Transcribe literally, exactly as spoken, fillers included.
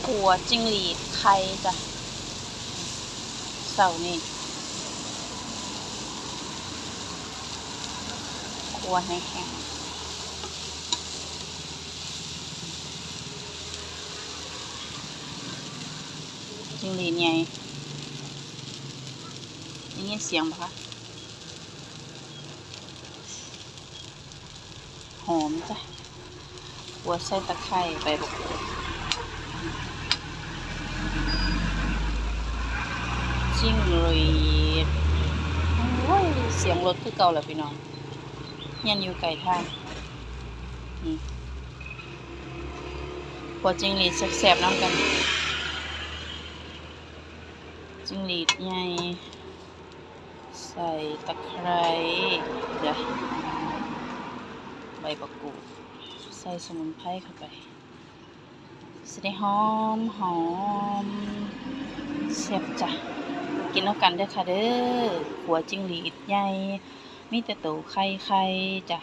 ขั่วจิงหรีดไข่จ้ะ เช้านี้ ขั่วให้แห้ง จิงหรีดใหญ่ ได้ยินเสียงบ่คะ หอมจ้ะ ขั่วใส่ตะไคร้ ใบบักกูด จิงหรีด โอ้ย เสียงรถคือเก่าแหละพี่น้อง เฮียนอยู่ไกลทาง นี่ ขั่วจิงหรีดแซ่บๆนำกัน จิงหรีดใหญ่ ใส่ตะไคร้จ้ะ ใบบักกูด ใส่สมุนไพรเข้าไป สิได้หอมหอม แซ่บจ้ะ กินนำกันเด้อค่ะเด้อ ขั่วจิงหรีดใหญ่ มีแต่โตไข่ๆจ้ะ